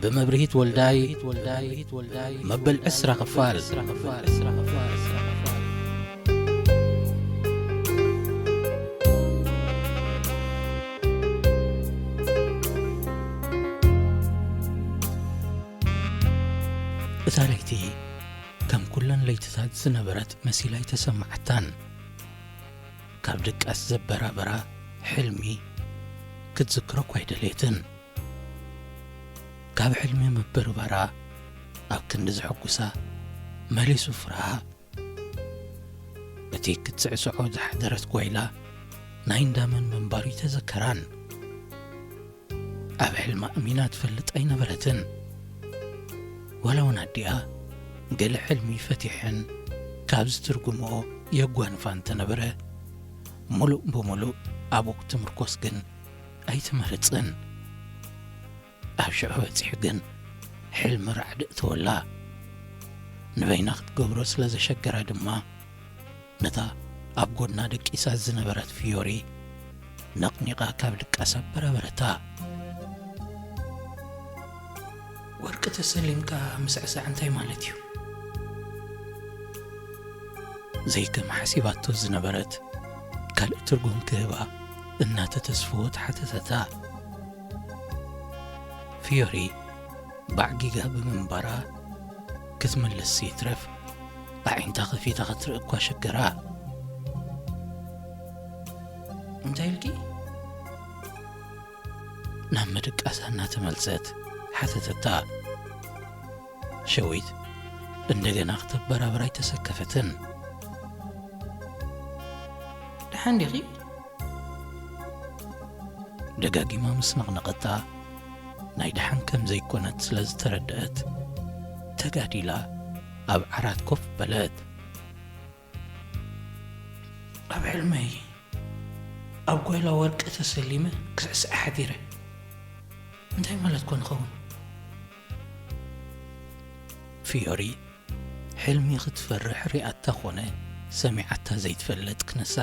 ብመብርሂት ወልዳይ፣ መበል ዕስራ ክፋል። እታ ለይቲ ከም ኩለን ለይትታት ዝነበረት መሲላ ኣይተሰማዓታን። ካብ ድቃስ ዘበራበራ ሕልሚ ክትዝክሮ እኳ ኣይደለየትን። ካብ ሕልሚ ምብርባራ ኣብ ክንዲ ዘሐጉሳ መሊሱ ፍርሃ። እቲ ክትስዕስዖ ዝሓደረት ጓይላ ናይ እንዳመን ምንባሩ ይተዘከራን። ኣብ ሕልማ ኣሚና ትፈልጥ ኣይነበረትን። ዋላ እውን ኣዲኣ ገለ ሕልሚ ፈቲሐን ካብ ዝትርጉምኦ የጓንፋ እንተነበረ፣ ሙሉእ ብሙሉእ ኣብኡ ክትምርኮስ ግን ኣይትመርጽን። ኣብ ሽዑ በጺሑ ግን ሕልሚ ራዕዲ እተወላ። ንበይና ክትገብሮ ስለ ዘሸገራ ድማ፣ ነታ ኣብ ጎድና ደቂሳ ዝነበረት ፊዮሪ ነቕኒቓ ካብ ድቃሳ ኣበራበረታ። "ወርቂ ተሰሊምካ ምስዕሳዕ እንታይ ማለት እዩ?" ዘይከም ሓሲባቶ ዝነበረት ካልእ ትርጉም ክህባ እናተተስፈወት ሓተተታ። ፊዮሪ ባዕጊጋ ብምንባራ ክትምልስ ይትረፍ ኣዒንታ ከፊታ ክትርኢ እኳ ሸገራ። "እንታይ ኢልኪ?" ናብ ምድቃሳ እናተመልሰት ሓተተታ። ሸዊት እንደገና ክተበራብራ ኣይተሰከፈትን። "ደሓን ዲኺ?" ደጋጊማ ምስ ነቕነቐታ፣ ናይ ደሓን ከም ዘይኮነት ስለ ዝተረድአት፣ ተጋዲላ ኣብ ዓራት ኮፍ በለት። "ኣብ ሕልመይ ኣብ ጓይላ ወርቂ ተሰሊመ ክስዕስዕ ሓዲረ። እንታይ ማለት ኮን ይኸውን?" ፊዮሪ ሕልሚ ክትፈርሕ ሪኣታ ኾነ ሰሚዓታ ዘይትፈልጥ ክነሳ፣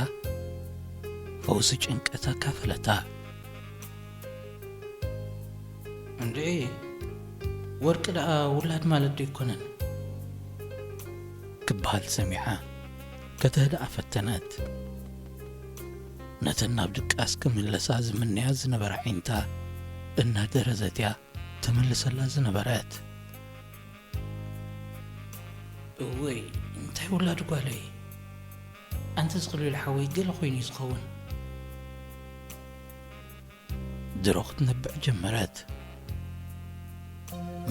ፈውሲ ጭንቀታ ካፈለታ። "እንድዒ፣ ወርቂ ደኣ ውላድ ማለት ዶ ኣይኮነን?" ክበሃል ሰሚዓ ከተህድኣ ፈተነት። ነተን ናብ ድቃስ ክምለሳ ዝምነያ ዝነበራ ዒንታ እናደረዘት እያ ተመልሰላ ዝነበረት። "እወይ፣ እንታይ ውላድ ጓለይ! ኣንቲ ዝኽልል ሓወይ ገለ ኮይኑ እዩ ዝኸውን?" ድሮ ክትነብዕ ጀመረት።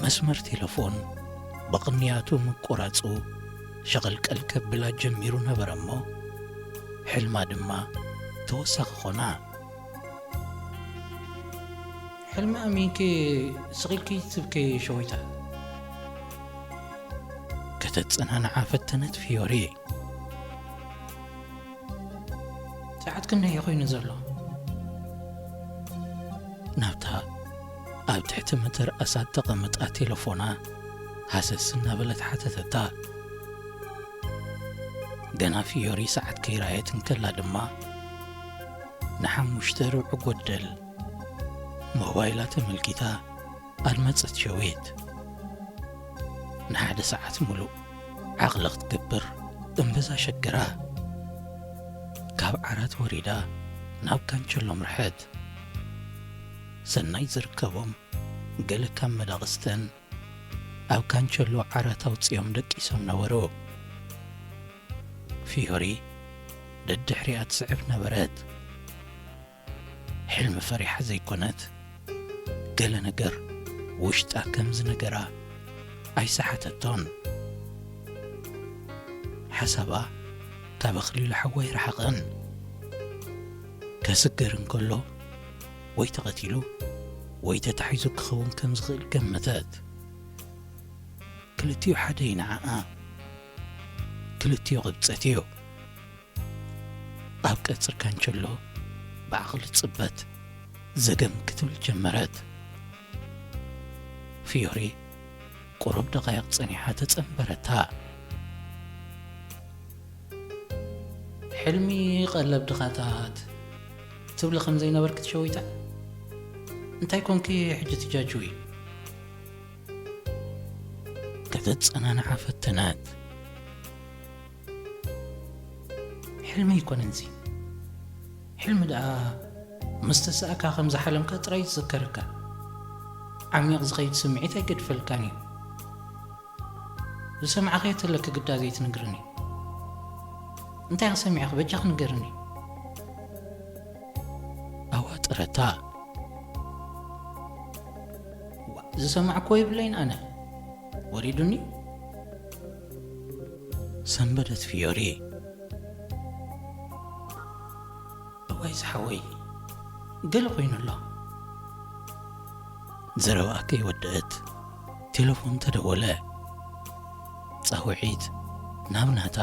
መስመር ቴሌፎን ብቕንያቱ ምቁራጹ ሸቐልቀል ከብላ ጀሚሩ ነበረ እሞ፣ ሕልማ ድማ ተወሳኺ ኾና። "ሕልሚ ኣሚንኪ ስቕ ኢልኪ ትብኪ ሸዊታ?" ከተጸናንዓ ፈተነት ፊዮሪ። "ሰዓት ክንደይ እዩ ኮይኑ ዘሎ?" ናብታ ኣብ ትሕቲ መተርኣሳ እተቐመጣ ቴሌፎና ሃሰስ እናበለት ሓተተታ። ገና ፊዮሪ ሰዓት ከይረኣየት እንከላ ድማ፣ ንሓሙሽተ ርብዒ ጎደል ሞባይላ ተመልኪታ ኣድመጸት ሸዊት። ንሓደ ሰዓት ምሉእ ዓቕሊ ክትገብር እምብዛ ሸገራ። ካብ ዓራት ወሪዳ ናብ ካንቸሎ ኣምርሐት። ሰናይ ዝርከቦም ገለ ካብ መዳቕስተን ኣብ ካንቸሎ ዓራት ኣውጺኦም ደቂሶም ነበሩ። ፊዮሪ ደድሕሪኣ ትስዕብ ነበረት። ሕልሚ ፈሪሓ ዘይኮነት፣ ገለ ነገር ውሽጣ ከም ዝነገራ ኣይሰሓተቶን። ሓሳባ ካብ ኣኽሊሉ ሓዋ ኣይረሓቐን። ከስገር እንከሎ ወይ ተቐቲሉ ወይ ተታሒዙ ክኸውን ከም ዝኽእል ገመተት። ክልቲኡ ሓደ እዩ ንዓኣ። ክልቲኡ ቅብጸት እዩ። ኣብ ቀጽሪ ካንቸሎ ብዓቕሊ ጽበት ዘገም ክትብል ጀመረት። ፊዮሪ ቁሩብ ደቓይቕ ጸኒሓ ተጸንበረታ። ሕልሚ ቀለብ ድኻታት ትብሊ ከም ዘይነበርኪ ትሸዊታ? እንታይ ኮንኪ ሕጂ ትጃጅዊ? ከተጸናንዓ ፈተነት። ሕልሚ ኣይኮነንዚ። ሕልሚ ደኣ ምስ ተሳእካ ከም ዝሓለምካ ጥራይ ዝዝከረካ። ዓሚቕ ዝኸይድ ስምዒት ኣይገድፈልካን እዩ። ዝሰማዕኻዮ ተለኪ ግዳ ዘይትነግርኒ። እንታይ ኢኺ ሰሚዕኺ? በጃኺ ንገርኒ። ኣዋጥረታ። ዋ፣ ዝሰማዕክዎ የብለይን ኣነ። ወሪዱኒ። ሰንበደት ፊዮሪ። እዋይ ዝሓወይ፣ ገለ ኮይኑ ኣሎ። ዘረባኣ ከይወደአት ቴሌፎን ተደወለ። ጻውዒት ናብ ናታ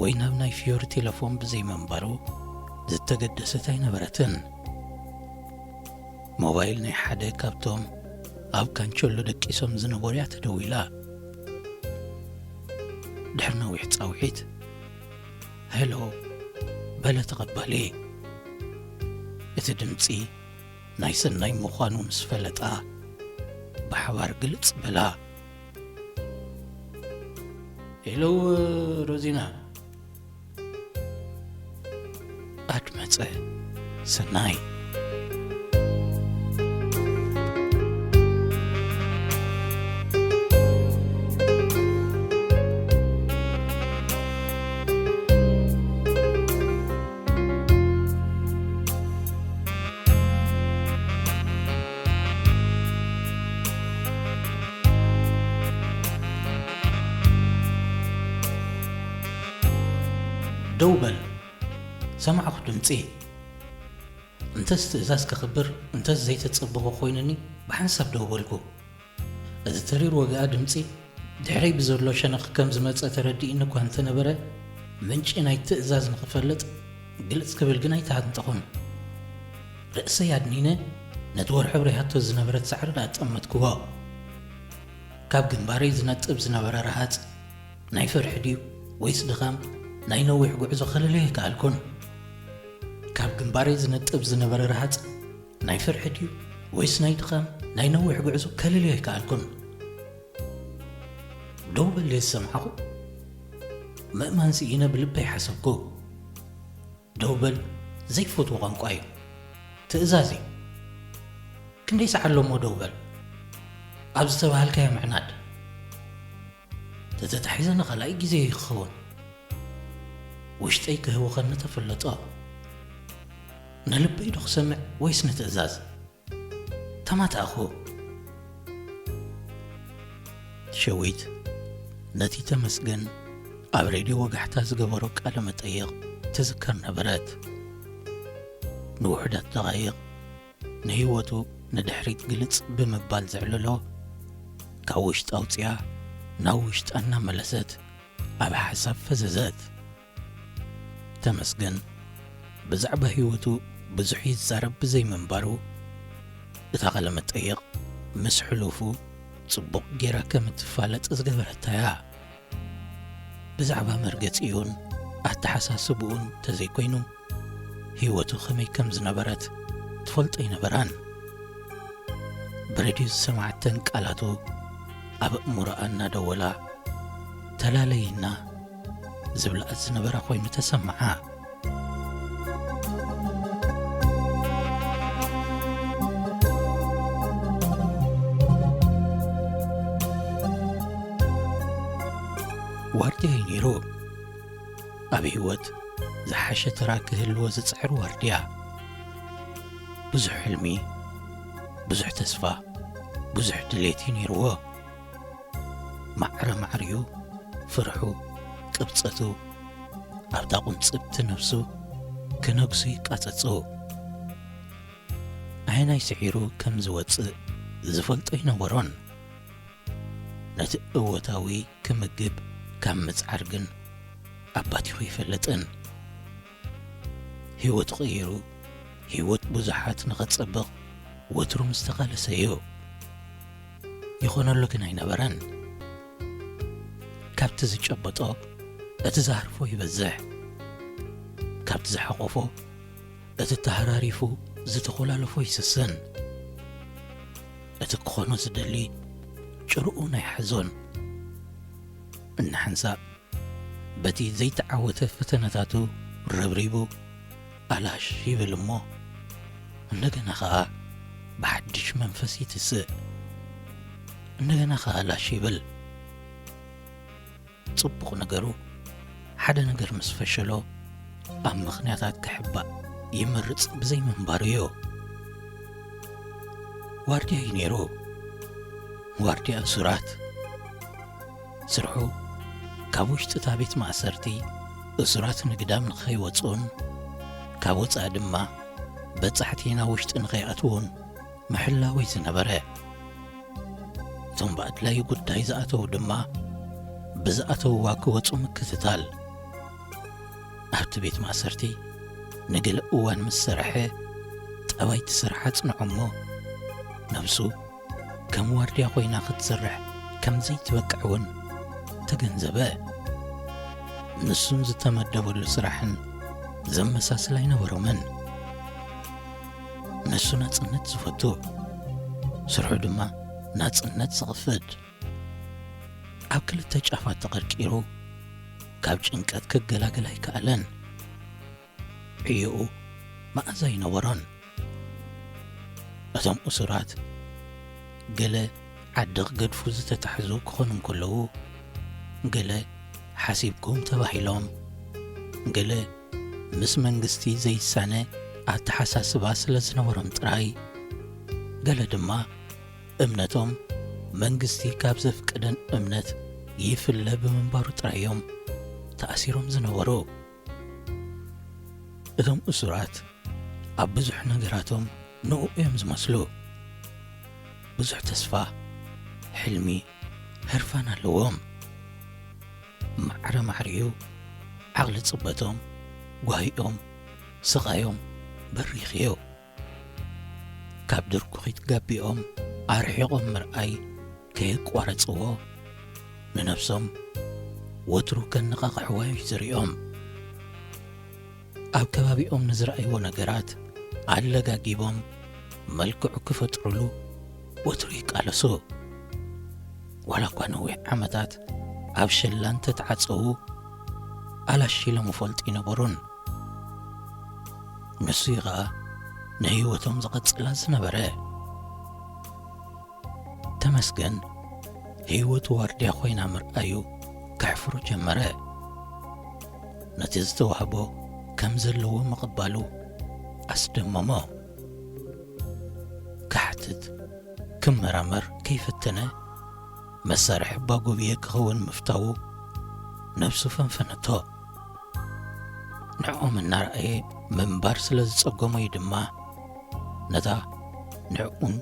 ወይ ናብ ናይ ፊዮሪ ቴሌፎን ብዘይምንባሩ ዝተገደሰት ኣይነበረትን። ሞባይል ናይ ሓደ ካብቶም ኣብ ካንቸሎ ደቂሶም ዝነበሩ እያ ተደዊላ። ድሕሪ ነዊሕ ጻውዒት፣ "ሄሎ" በለ ተቐባሊ። እቲ ድምጺ ናይ ሰናይ ምዃኑ ምስ ፈለጣ፣ ብሓባር ግልጽ በላ። "ሄሎ ሮዚና?" ኣድመጸ ሰናይ። "ደው በል፣ ሰማዕኹ ድምጺ። እንተስ ትእዛዝ ከኽብር፣ እንተስ ዘይተጸበኹ ኮይኑኒ፣ ብሓንሳብ ደው በልኩ። እቲ ተሪር ወግኣ ድምጺ ድሕረይ ብዘሎ ሸነኽ ከም ዝመጸ ተረዲእኒ እኳ እንተነበረ፣ ምንጪ ናይ ትእዛዝ ንኽፈልጥ ግልጽ ክብል ግን ኣይተሃንጠኹን። ርእሰይ ኣድኒነ ነቲ ወርሒ ኣብሪሃቶ ዝነበረት ሳዕሪ ደኣ ጠመትክዎ። ካብ ግንባረይ ዝነጥብ ዝነበረ ረሃጽ ናይ ፍርሒ ድዩ ወይስ ድኻም ናይ ነዊሕ ጉዕዞ ከለለዮ ኣይከኣልኩን። ካብ ግንባረይ ዝነጥብ ዝነበረ ረሃጽ ናይ ፍርሒ ድዩ ወይስ ናይ ድኻም ናይ ነዊሕ ጉዕዞ ከለለዮ ኣይከኣልኩን። ደው በል ዝሰምዓኹ ምእማን ስኢነ ብልበይ ሓሰብኩ። ደው በል ዘይፈትዎ ቋንቋ እዩ። ትእዛዝ እዩ። ክንደይ ሰዓት ኣሎ እሞ ደው በል ኣብ ዝተባሃልካዮ ምዕናድ። ተተታሒዘ ንኻልኣይ ግዜ እዩ ክኸውን። ውሽጠይ ክህውኸኒ ተፈለጦ። ንልበይ ዶ ክሰምዕ ወይስ ንትእዛዝ? ተማታእኹ። ሸዊት ነቲ ተመስገን ኣብ ሬድዮ ወጋሕታ ዝገበሮ ቃለ መጠይቕ ትዝከር ነበረት። ንውሑዳት ደቓይቕ ንህይወቱ ንድሕሪት ግልጽ ብምባል ዘዕለሎ፣ ካብ ውሽጢ ኣውጽኣ ናብ ውሽጣ እናመለሰት ኣብ ሓሳብ ፈዘዘት። ተመስገን ብዛዕባ ህይወቱ ብዙሕ ይዛረብ ብዘይምንባሩ፣ እታ ቃለ መጠይቕ ምስ ሕሉፉ ጽቡቕ ጌራ ከም እትፋለጥ ዝገበረታ እያ። ብዛዕባ መርገጺኡን ኣተሓሳስብኡን ተዘይኮይኑ፣ ህይወቱ ከመይ ከም ዝነበረት ትፈልጦ ኣይነበራን። ብሬድዮ ዝሰማዓተን ቃላቱ ኣብ ኣእምሮኣ እናደወላ፣ "ተላለይና" ዝብልኣ ዝነበራ ኮይኑ ተሰምዓ። ዋርድያ እዩ ነይሩ። ኣብ ህይወት ዝሓሸ ተራ ክህልዎ ዝጽዕር ዋርድያ። ብዙሕ ሕልሚ፣ ብዙሕ ተስፋ፣ ብዙሕ ድሌት እዩ ነይርዎ። ማዕረ ማዕሪኡ፣ ፍርሑ፣ ቅብጸቱ፣ ኣብታ ቁንጽብቲ ነብሱ ክነግሱ ይቃጸጹ። ኣየናይ ስዒሩ ከም ዝወጽእ ዝፈልጦ ኣይነበሮን። ነቲ እወታዊ ክምግብ ካብ ምጽዓር ግን ኣባቲኹ ኣይፈልጥን። ህይወቱ ቀይሩ፣ ህይወት ብዙሓት ንኸጸብቕ ወትሩ ምስ ተቓለሰ እዩ። ይኾነሉ ግን ኣይነበረን። ካብቲ ዝጨበጦ፣ እቲ ዝሃርፎ ይበዝሕ። ካብቲ ዝሓቖፎ፣ እቲ ተሃራሪፉ ዝተኾላለፎ ይስስን። እቲ ክኾኖ ዝደሊ ጭርኡ ናይ ሓዞን። እናሓንሳእ በቲ ዘይተዓወተ ፈተነታቱ ረብሪቡ ኣላሽ ይብል እሞ፣ እንደገና ኸኣ ብሓድሽ መንፈስ ይትስእ። እንደገና ኸኣ ኣላሽ ይብል። ጽቡቕ ነገሩ፣ ሓደ ነገር ምስ ፈሸሎ፣ ኣብ ምኽንያታት ክሕባእ ይመርጽ ብዘይ ምንባሩ እዩ። ዋርድያ እዩ ነይሩ። ዋርድያ እሱራት። ስርሑ፣ ካብ ውሽጢ እታ ቤት ማእሰርቲ እሱራት ንግዳም ንኸይወጽኡን፣ ካብ ወጻኢ ድማ በጻሕቲ ናብ ውሽጢ ንኸይኣትዉን ምሕላው እዩ ዝነበረ። እቶም ብኣድላዪ ጉዳይ ዝኣተዉ ድማ፣ ብዝኣተውዋ ክወጹ ምክትታል። ኣብቲ ቤት ማእሰርቲ ንገለ እዋን ምስ ሰርሐ፣ ጠባይ እቲ ስራሕ ኣጽንዖ እሞ፣ ነብሱ ከም ዋርድያ ኮይና ክትሰርሕ ከም ዘይትበቅዕ እውን ተገንዘበ። ንሱን ዝተመደበሉ ስራሕን ዘመሳስል ኣይነበሮምን። ንሱ ናጽነት ዝፈቱ፣ ስርሑ ድማ ናጽነት ዝቕፍድ። ኣብ ክልተ ጫፋት ተቐርቂሩ፣ ካብ ጭንቀት ክገላገል ኣይከኣለን። ዕዮኡ መኣዛ ኣይነበሮን። እቶም እሱራት፣ ገለ ዓዲ ክገድፉ ዝተታሕዙ ክኾኑ እንከለዉ፣ ገለ ሓሲብኩም ተባሂሎም፣ ገለ ምስ መንግስቲ ዘይሳነ ኣተሓሳስባ ስለ ዝነበሮም ጥራይ፣ ገለ ድማ እምነቶም መንግስቲ ካብ ዘፍቀደን እምነት ይፍለ ብምንባሩ ጥራይ እዮም ተኣሲሮም ዝነበሩ። እቶም እሱራት ኣብ ብዙሕ ነገራቶም ንኡ እዮም ዝመስሉ። ብዙሕ ተስፋ፣ ሕልሚ፣ ህርፋን ኣለዎም። ማዕረ ማዕሪኡ ዓቕሊ ጽበቶም፣ ጓሂኦም፣ ስቓዮም በሪኽ እዩ። ካብ ድርኩኺት ጋቢኦም ኣርሒቖም ምርኣይ ከየቋረጽዎ፣ ንነብሶም ወትሩ ከነቓቕሕዋ እዩ ዝርእዮም። ኣብ ከባቢኦም ንዝረኣይዎ ነገራት ኣለጋጊቦም መልክዑ ክፈጥሩሉ ወትሩ ይቃለሱ። ዋላ እኳ ነዊሕ ዓመታት ኣብ ሸላ እንተተዓጸዉ፣ ኣላሽ ኢሎም ይፈልጡ ኣይነበሩን። ንሱ እዩ ኸኣ ንህይወቶም ዝቐጽላ ዝነበረ። ተመስገን፣ ህይወቱ ዋርድያ ኮይና ምርኣዩ ከሕፍሮ ጀመረ። ነቲ ዝተዋህቦ ከም ዘለዎ ምቕባሉ ኣስደመሞ። ክሓትት፣ ክመራመር ከይፈተነ፣ መሳርሒ ባጎብየ ክኸውን ምፍታዉ ነብሱ ፈንፈነቶ። ንዕኦም እናረኣየ ምንባር ስለ ዝጸገሞ እዩ ድማ፣ ነታ ንዕኡን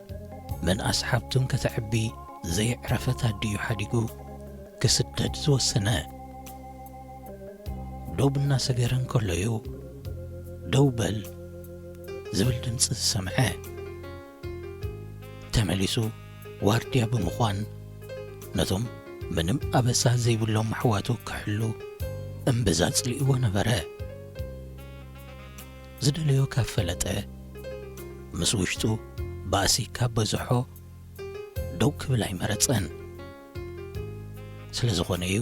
ምንኣስ ሓብቱን ከተዕቢ ዘየዕረፈት ኣዲኡ ሓዲጉ ክስደድ ዝወሰነ። ዶብ እናሰገረ እንከሎ እዩ፣ "ደው በል" ዝብል ድምጺ ዝሰምዐ። ተመሊሱ ዋርድያ ብምዃን፣ ነቶም ምንም ኣበሳ ዘይብሎም ኣሕዋቱ ክሕሉ እምብዛ ጽሊእዎ ነበረ። ዝደለዮ ካብ ፈለጠ፣ ምስ ውሽጡ ባእሲ ካብ በዝሖ፣ ደው ክብል ኣይመረጸን። ስለ ዝኾነ እዩ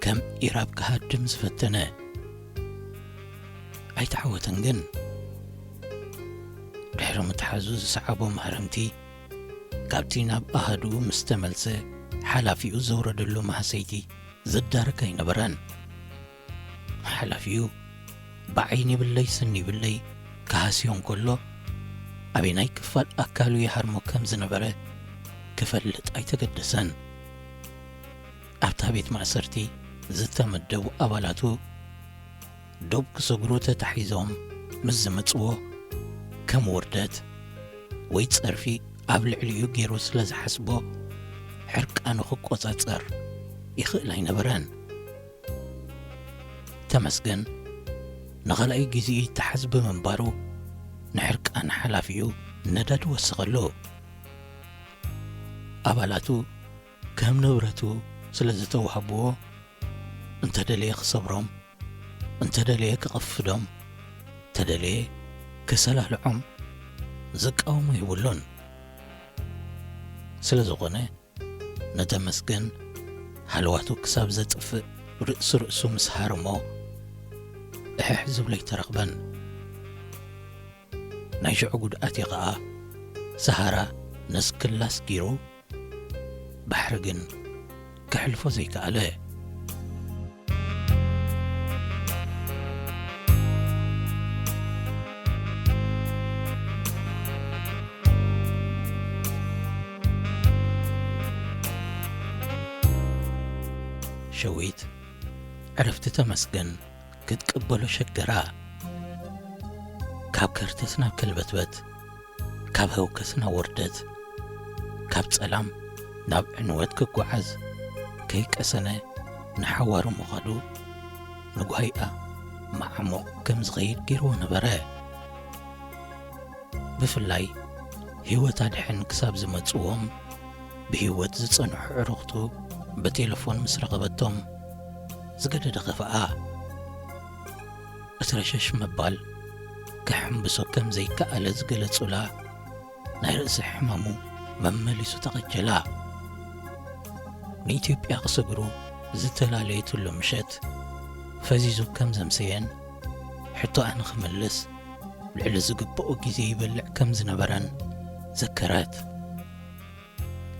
ከም ኢራብ ክሃድም ዝፈተነ። ኣይተዓወተን ግን። ድሕሪ ምትሓዙ ዝሰዓቦ ማህረምቲ፣ ካብቲ ናብ ኣሃዱኡ ምስ ተመልሰ፣ ሓላፊኡ ዘውረደሉ ማህሰይቲ ዝዳረግ ኣይነበረን። ሓላፊኡ ብዓይኒ ይብለይ ስኒ ይብለይ ክሃስዮ እንከሎ፣ ኣበየናይ ክፋል ኣካሉ ይሃርሞ ከም ዝነበረ ክፈልጥ ኣይተገደሰን። ኣብታ ቤት ማእሰርቲ ዝተመደቡ ኣባላቱ ዶብ ክሰግሩ ተታሒዞም ምስ ዝመጽዎ፣ ከም ውርደት ወይ ጸርፊ ኣብ ልዕሊኡ ገይሩ ስለ ዝሓስቦ፣ ሕርቃኑ ክቆጻጸር ይኽእል ኣይነበረን። ተመስገን ንኻልኣይ ግዜ ይተሓዝ ብምንባሩ፣ ንሕርቃን ሓላፊኡ ነዳዲ ወሰኸሉ። ኣባላቱ ከም ንብረቱ ስለ ዝተዋህብዎ፣ እንተደለየ ክሰብሮም፣ እንተደለየ ክቕፍዶም፣ እንተደለየ ከሰላልዖም ዝቃወሞ የብሉን። ስለ ዝኾነ፣ ንተመስገን ሃለዋቱ ክሳብ ዘጥፍእ ርእሲ ርእሱ ምስ ሃረሞ፣ እሕሕ ዝብሎ ኣይተረኽበን። ናይ ሽዑ ጉድኣት እዩ ኸኣ፣ ሰሃራ ነስክላስ ጊሩ፣ ባሕሪ ግን ከሕልፎ ዘይከኣለ። ሸዊት ዕረፍቲ ተመስገን ክትቅበሎ ሸገራ። ካብ ከርተት ናብ ከልበትበት፣ ካብ ህውከት ናብ ውርደት፣ ካብ ጸላም ናብ ዕንወት ክጓዓዝ ከይቀሰነ ንሓዋሩ ምዃዱ ንጓሂኣ መዓሙቕ ከም ዝኸይድ ገይርዎ ነበረ። ብፍላይ ህይወት ኣድሕን ክሳብ ዝመጽዎም ብህይወት ዝጸንሑ ኣዕሩኽቱ ብቴለፎን ምስ ረኸበቶም ዝገደደ ኸፍኣ። እቲ ረሸሽ ምባል ከሕምብሶ ከም ዘይከኣለ ዝገለጹላ ናይ ርእሲ ሕማሙ መመሊሱ ተቐጀላ። ንኢትዮጵያ ክሰግሩ ዝተፈላለየትሉ ምሸት ፈዚዙ ከም ዘምሰየን ሕቶኣ ንኽምልስ ልዕሊ ዝግብኦ ግዜ ይበልዕ ከም ዝነበረን ዘከረት።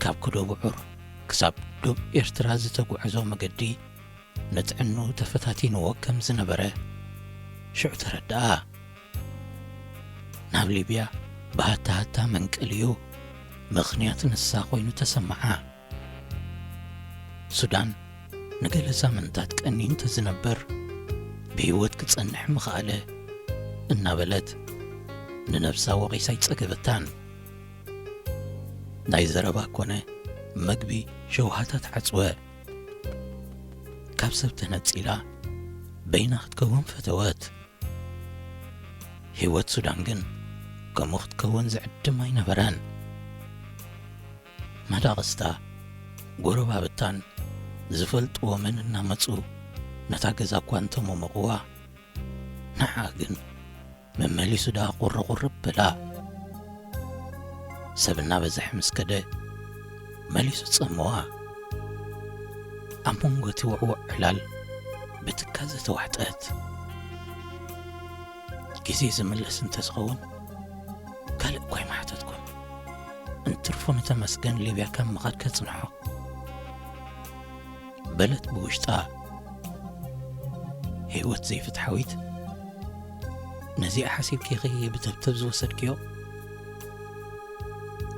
ካብ ኩዶ ብዑር ክሳብ ዶብ ኤርትራ ዝተጓዕዞ መገዲ ንጥዕንኡ ተፈታቲንዎ ከም ዝነበረ ሽዑ ተረድኣ። ናብ ሊብያ ብሃታ ሃታ መንቀሊኡ ምኽንያት ንሳ ኮይኑ ተሰምዓ። ሱዳን ንገለ ሳምንታት ቀንዩ እንተዝነብር ብህይወት ክጸንሕ ምኽኣለ እናበለት ንነብሳ ወቒሳ ኣይጸገበታን። ናይ ዘረባ ኮነ መግቢ ሸውሃታ ተዓጽወ። ካብ ሰብ ተነጺላ በይና ክትከውን ፈተወት። ህይወት ሱዳን ግን ከምኡ ክትከውን ዝዕድም ኣይነበረን። መዳቕስታ፣ ጎረባብታን ዝፈልጥዎምን እናመጹ ነታ ገዛ እኳ እንተሞሞቕዋ፣ ንዓ ግን መመሊሱ ደኣ ቁርቁር በላ። ሰብ እናበዝሐ ምስ ከደ፣ መሊሱ ጸመዋ። ኣብ መንጎ እቲ ውዕዉዕ ዕላል ብትካዘ ተዋሕጠት። ግዜ ዝምለስ እንተዝኸውን፣ ካልእ እኳ ኣይምሓተትኩን። እንትርፎ ንተመስገን ሊብያ ካብ ምኻድ ከጽንሖ። በለት ብውሽጣ። ህይወት ዘይፍትሓዊት፣ ነዚኣ ሓሲብኪ ኢኺ ብተብተብ ዝወሰድክዮ?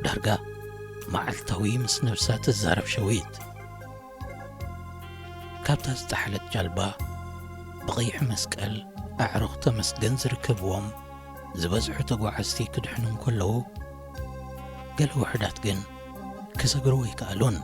ዳርጋ መዓልታዊ ምስ ነብሳ ትዛረብ ሸዊት። ካብታ ዝጠሓለት ጃልባ ብቐይሕ መስቀል ኣዕሩኽ ተመስገን ዝርከብዎም ዝበዝሑ ተጓዓዝቲ ክድሕኑ እንከለዉ፣ ገለ ውሑዳት ግን ክሰግርዎ ኣይከኣሉን።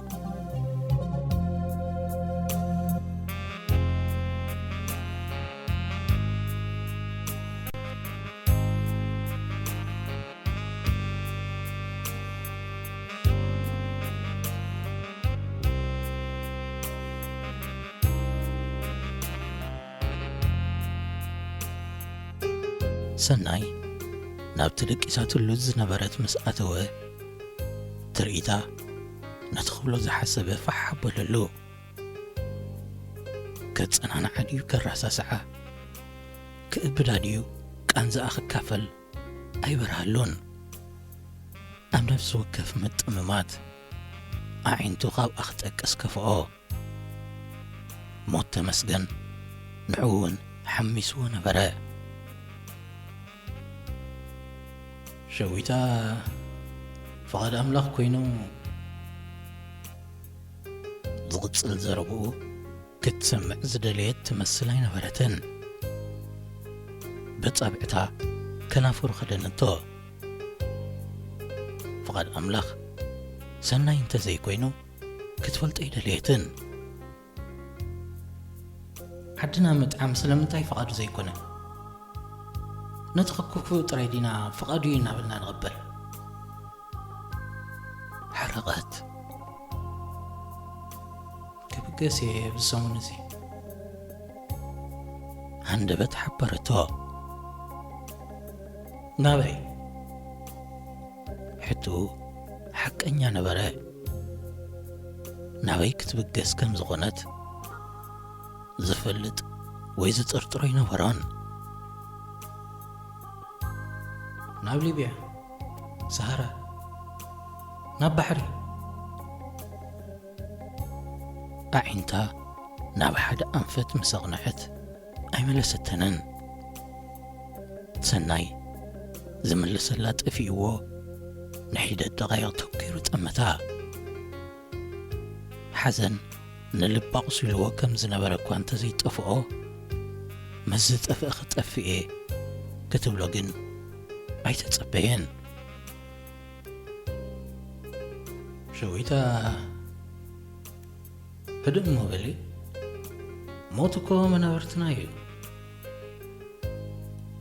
ሰናይ ናብቲ ደቂሳትሉ ዝነበረት ምስ ኣተወ፣ ትርኢታ ነቲ ክብሎ ዝሓሰበ ፋሕ ኣበለሉ። ከጸናንዓ ድዩ ከረሳስዓ፣ ክእብዳ ድዩ ቃንዛኣ ክካፈል ኣይበርሃሉን። ኣብ ነፍሲ ወከፍ ምጥምማት ኣዒንቱ ካብኣ ክጠቅስ ከፍኦ። ሞት ተመስገን ንዕኡ እውን ሓሚስዎ ነበረ። ሸዊታ ፍቓድ ኣምላኽ ኮይኑ ዝቕጽል ዘረብኡ ክትሰምዕ ዝደለየት ትመስል ኣይነበረትን። በጻብዕታ ከናፍሩ ከደነቶ። ፍቓድ ኣምላኽ ሰናይ እንተ ዘይኮይኑ ክትፈልጦ ኣይደለየትን። ዓድና ምጥዓም ስለምንታይ ፍቓዱ ዘይኮነ? ነቲ ክኩፍኡ ጥራይ ዲና ፍቓዱ እዩ እናበልና ንቕበል? ሓረቐት። ክብገስ እየ ኣብዚ ሰሙን እዚ። ሃንደበት ሓበረቶ። ናበይ? ሕትኡ ሓቀኛ ነበረ። ናበይ ክትብገስ ከም ዝኾነት ዝፈልጥ ወይ ዝጥርጥሮ ኣይነበሮን። ናብ ሊብያ፣ ሰሃራ፣ ናብ ባሕሪ። ኣዒንታ ናብ ሓደ ኣንፈት ምስ ኣቕንዐት ኣይመለሰተንን። ሰናይ ዝምልሰላ ጠፊእዎ ንሒደት ደቓይቕ ተኲሩ ጠመታ። ሓዘን ንልባ ኣቑሲልዎ ከም ዝነበረ እኳ እንተዘይጠፍኦ፣ ምስ ዝጠፍእ ክጠፍእ እየ ክትብሎ ግን ኣይተጸበየን። ሸዊታ፣ ህድእ እሞ በሊ። ሞት እኮ መናብርትና እዩ።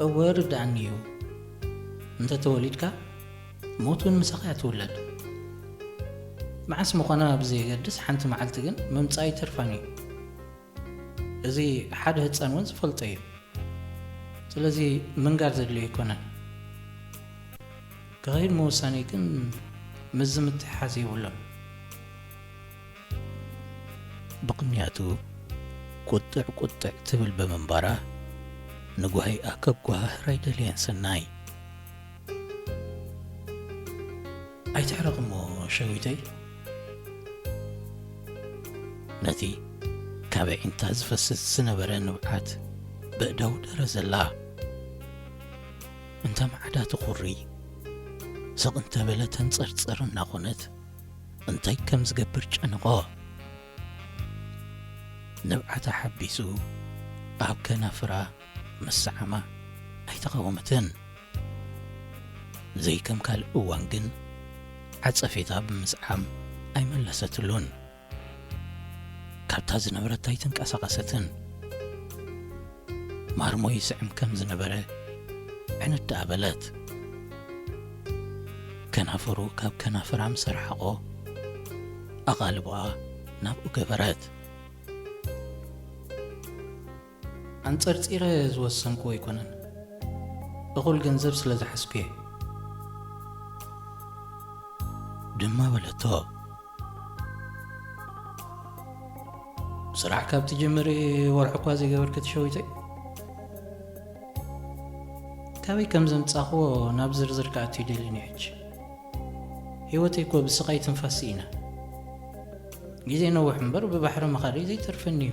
እወ፣ ርድኣኒ እዩ። እንተ ተወሊድካ፣ ሞት እውን ምሳኻ እያ ትውለድ። መዓስ ምዃና ብዘየገድስ፣ ሓንቲ መዓልቲ ግን ምምጻእ ኣይተርፋን እዩ። እዚ ሓደ ህጻን እውን ዝፈልጦ እዩ። ስለዚ ምንጋር ዘድልዮ ኣይኮነን። ክኸይድ ምውሳነይ ግን ምስዚ ምትሕሓዝ የብሉን። ብቕንያቱ ቁጥዕ ቁጥዕ ትብል ብምንባራ፣ ንጓሂኣ ከጓሃህር ኣይደለየን ሰናይ። ኣይትሕረቕ እሞ ሸዊተይ። ነቲ ካብ ኣዒንታ ዝፈስስ ዝነበረ ንብዓት በእዳው ደረዘላ። እንተ ማዕዳ ትኹሪ፣ ስቕ እንተበለ ተንጸርጸር እናኾነት፣ እንታይ ከም ዝገብር ጨነቖ። ንብዓታ ሓቢሱ ኣብ ከናፍራ ምስዓማ ኣይተቓወመትን። ዘይከም ካልእ እዋን ግን ዓጸፌታ ብምስዓም ኣይመለሰትሉን። ካብታ ዝነበረት ኣይተንቀሳቐሰትን። ማርሞ ይስዕም ከም ዝነበረ ዕንድ ደኣ በለት። ከናፍሩ ካብ ከናፍራ ምስ ኣርሓቖ፣ ኣቓልቦኣ ናብኡ ገበረት። ኣንጸርጺረ ዝወሰንኩዎ ኣይኮነን። እኹል ገንዘብ ስለ ዝሓዝኩ እየ። ድማ በለቶ። ስራሕ ካብ ትጅምሪ ወርሒ እኳ ዘይገበርኪ ትሸዊተይ። ካበይ ከም ዘምጻኽዎ ናብ ዝርዝር ክኣቱ ይደልን ሕጂ። ህይወተይ እኮ ብስቓይ ትንፋስ ስኢና። ግዜ ነውሕ እምበር ብባሕሪ ምኻደይ ዘይተርፈኒ እዩ።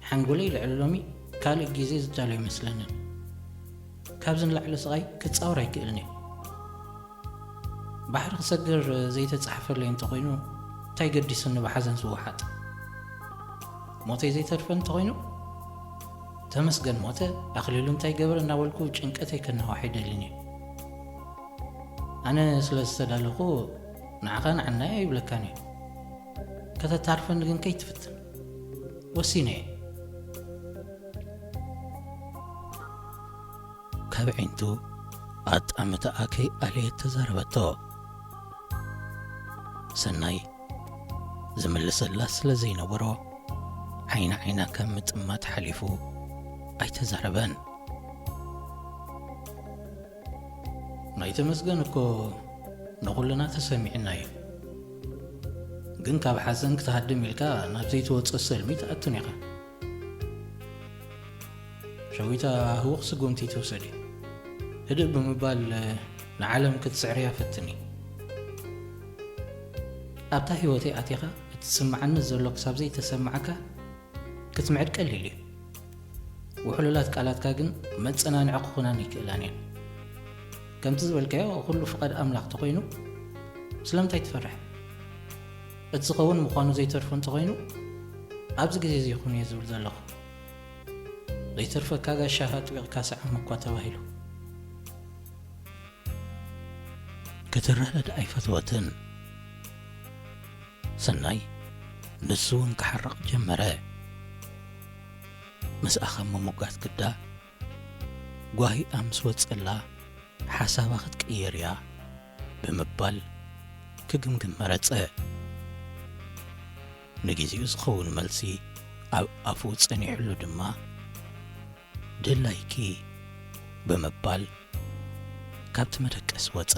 ሓንጎለይ ልዕሊ ሎሚ ካልእ ግዜ ዝዳሎ ኣይመስለንን። ካብዚ ንላዕሊ ስቓይ ክጻወር ኣይክእልን እየ። ባሕሪ ክሰግር ዘይተጻሕፈለይ እንተኾይኑ፣ እንታይ ገዲሱኒ ብሓዘን ዝወሓጥ? ሞተይ ዘይተርፈ እንተኾይኑ፣ ተመስገን ሞተ፣ ኣኽሊሉ እንታይ ገበረ እናበልኩ ጭንቀተይ ከናዋሕ ኣይደልን እየ። ኣነ ስለ ዝተዳለኹ፣ ንዓኻ ንዓናይ ኣይብለካን እየ። ከተታርፈኒ ግን ከይትፍትን። ወሲነ እየ። ካብ ዒንቱ ኣጣምታኣ ከይኣለየት ተዛረበቶ። ሰናይ ዝምልሰላ ስለ ዘይነበሮ፣ ዓይኒ ዓይና ካብ ምጥማት ሓሊፉ ኣይተዛረበን። ናይ ተመስገን እኮ ንኹልና ተሰሚዕና እዩ። ግን ካብ ሓዘን ክትሃድም ኢልካ ናብ ዘይትወጽእ ሰልሚ ትኣቱን ኢኻ። ሸዊታ ህውኽ ስጉምቲ ትውሰዲ። ህድእ ብምባል ንዓለም ክትስዕርያ ፈትኒ። ኣብታ ህይወተይ ኣቲኻ እቲ ዝስምዓኒ ዘሎ ክሳብ ዘይተሰምዓካ ክትምዕድ ቀሊል እዩ። ውሕሉላት ቃላትካ ግን መጸናንዒ ክኾናኒ ይክእላን እየን። ከምቲ ዝበልካዮ ኩሉ ፍቓድ ኣምላኽ ተኾይኑ ስለምንታይ ትፈርሕ? እቲ ዝኸውን ምዃኑ ዘይተርፎ እንተኾይኑ ኣብዚ ግዜ እዚ ይኹን እየ ዝብል ዘለኹ። ዘይተርፈካ ጋሻ ኣጥቢቕካ ስዓም እኳ ተባሂሉ። ክትረዳድ ኣይፈተወትን። ሰናይ ንሱ እውን ክሓርቕ ጀመረ። ምስኣ ከም ምሙጋት ግዳ ጓሂኣ ምስ ወጸላ ሓሳባ ክትቅይር እያ ብምባል ክግምግም መረጸ። ንግዜኡ ዝኸውን መልሲ ኣብ ኣፉ ጸኒሕሉ ድማ፣ ድላይኪ ብምባል ካብቲ መደቀሲ ወጸ።